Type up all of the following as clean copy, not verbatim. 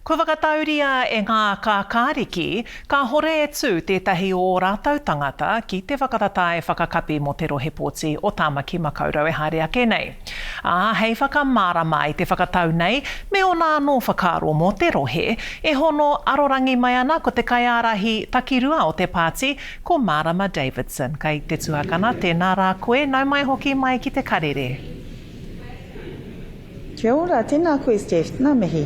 Kua whakatauria e ngā kākāriki, kāhore e tū tētahi o ō rātou tangata ki te whakatatae whakakapi mō te rohe pōti o Tāmaki Makaurau e haere ake nei. Ā, hei whakamārama i te whakatau nei me ōna anō whakaaro mō te rohe, e hono arorangi mai ana ko te kaiārahi takirua o te pāti, ko Marama Davidson. Kei te tuakana, tēnā rā koe, nau mai hoki mai ki te karere. Kia ora, tēnā koe Steph, ngā mihi.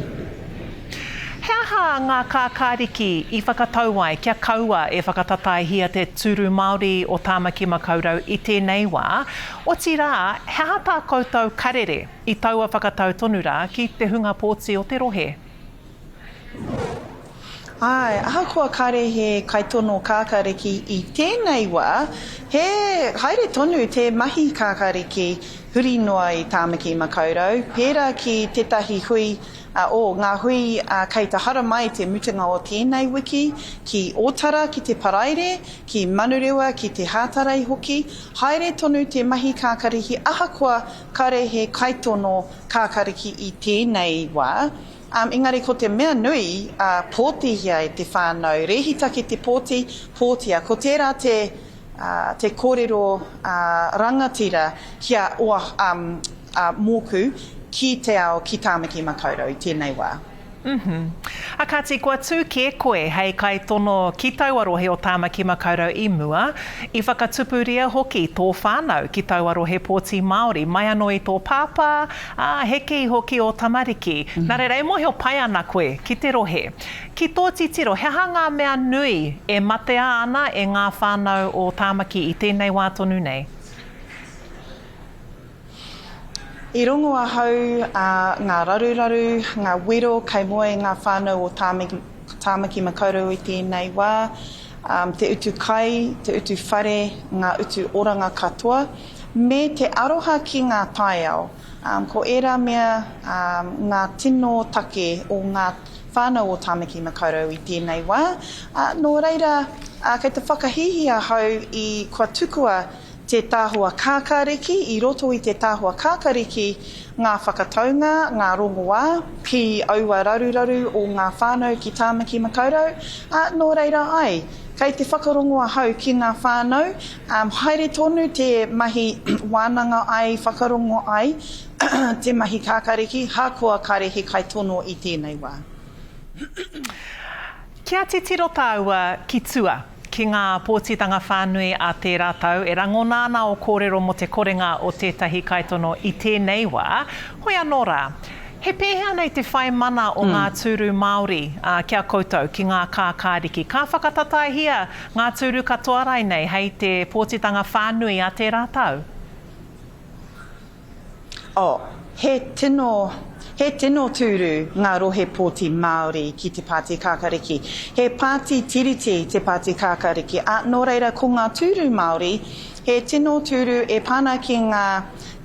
He aha ngā kākāriki i whakatau ai kia kaua e whakatataehia te tūru Māori o Tāmaki Makaurau i tēnei wā? Otirā, he aha tā koutou karere i taua whakatau tonu rā ki te hunga pōti o te rohe? Āe, ahakoa kāre he kaitono kākāriki i tēnei wā, he haere tonu te mahi kākāriki huri noa i Tāmaki Makaurau, pērā ki tētahi hui, oh, ngā hui kei te haramai te mutunga o tēnei wiki, ki Ōtara ki te Paraire, ki Manurewa ki te Hātarei hoki, haere tonu te mahi kākāriki ahakoa kāre he kaitono kākāriki i tēnei wā. Um, engari ko te mea nui, uh, pōtihia e te whānau, rēhita ki te pōti, pōtia. Ko tērā te, uh, te kōrero uh, rangatira ki a, oa, um, uh, mōku ki te ao ki Tāmaki Makaurau i tēnei wā. Mm-hmm. A kāti, kua tū kē koe hei kaitono ki taua rohe o Tāmaki Makaurau i mua, i whakatupuria hoki tō whānau ki taua rohe pōti Māori, mai anō i tō pāpā, Ā, heke iho ki ō tamariki. Nā reira, e mōhio pai ana koe ki te rohe. Ki tō titiro, he aha ngā mea nui e matea ana e ngā whānau o Tāmaki i tēnei wā tonu nei? I rongo ahau ngā raruraru, ngā wero kei mua i ngā whānau o Tāmaki Makaurau i tēnei wā, te utu kai, te utu whare, ngā utu oranga katoa. Me te aroha ki ngā taiao. Ko ērā mea ngā tino take o ngā whānau o Tāmaki Makaurau i tēnei wā. Nō reira, kei te whakahīhī ahau i kua tukua te tahua kākāriki, i roto i te tahua kākāriki ngā whakataunga, ngā rongoā ki aua raruraru o ngā whānau ki Tāmaki Makaurau, nō reira ai, kei te whakarongo ahau ki ngā whānau, Haere tonu te mahi wānanga ai, whakarongo ai, te mahi kākariki, hakoa kare he kaitono i tēnei wā. Kia titiro tāua ki tua, ki ngā pōtitanga whānui a tērā tau, e rangona ana ō kōrero mō te korenga o tētahi kaitono i tēnei wā, hoi anō rā, he pēhea nei te whai mana o ngā tūru Māori ki a koutou, ki ngā kākāriki? Ka whakatataihia Ngā tūru katoa rainei hei te pōtitanga whānui a tērā tau? Oh, he tino, he tino tūru ngā rohe pōti Māori ki te Pāti Kākariki. He pāti tiriti te Pāti Kākariki, ā, nō reira ko ngā tūru Māori, he tino tūru e pā ana ki ngā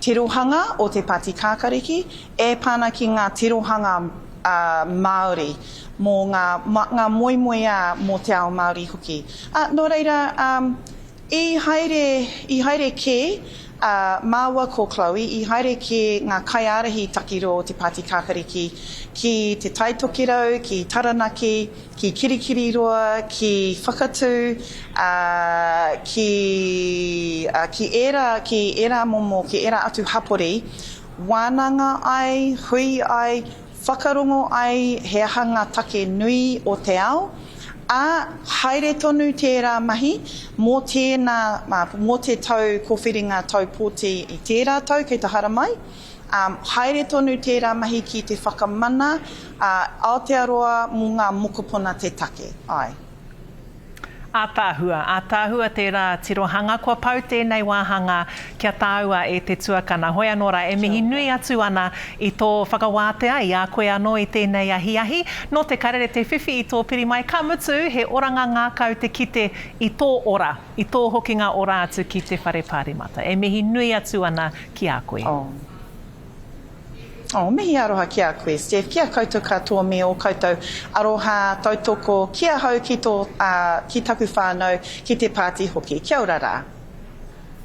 tirohanga o te Pāti Kākariki, e pā ana ki ngā tirohanga Māori, mō ngā, ngā moemoeā mō te ao Māori hoki. Ā, nō reira, i haere, i haere kē a māua ko Chloe, i haere kē ngā kaiārahi takiroa o te Pāti Kākariki ki Te Tai Tokerau, ki Taranaki, ki Kirikiriroa, ki Whakatū, ā, ki, ā, ki ērā, ki ērā momo, ki ērā atu hapori, Wānanga ai, hui ai, whakarongo ai he aha ngā take nui o te ao, ā, haere tonu tērā mahi mō tēnā, mō te tau kōwhiringa tau pōti i tērā tau kei te haramai, ā, haere tonu tērā mahi ki te whakamana a Aotearoa mō ngā mokopuna te take, āe. Ātaahua, ātaahua tērā tirohanga. Kua pau tēnei wāhanga ki a tāua e te tuakana. Hoi anō rā, e mihi nui atu ana i tō whakawātea i a koe anō i tēnei ahiahi. Nō te karere te whiwhi i tō piri mai, ka mutu, he oranga ngākau te kite i tō ora, i tō hokinga ora atu ki te whare pāremata. E mihi nui atu ana ki a koe. Oh. Oh, mihi aroha ki a koe, Steph, ki a koutou katoa me ō koutou aroha, tautoko ki ahau, ki tō, ā, ki taku whānau, ki te pāti hoki. Kia ora rā.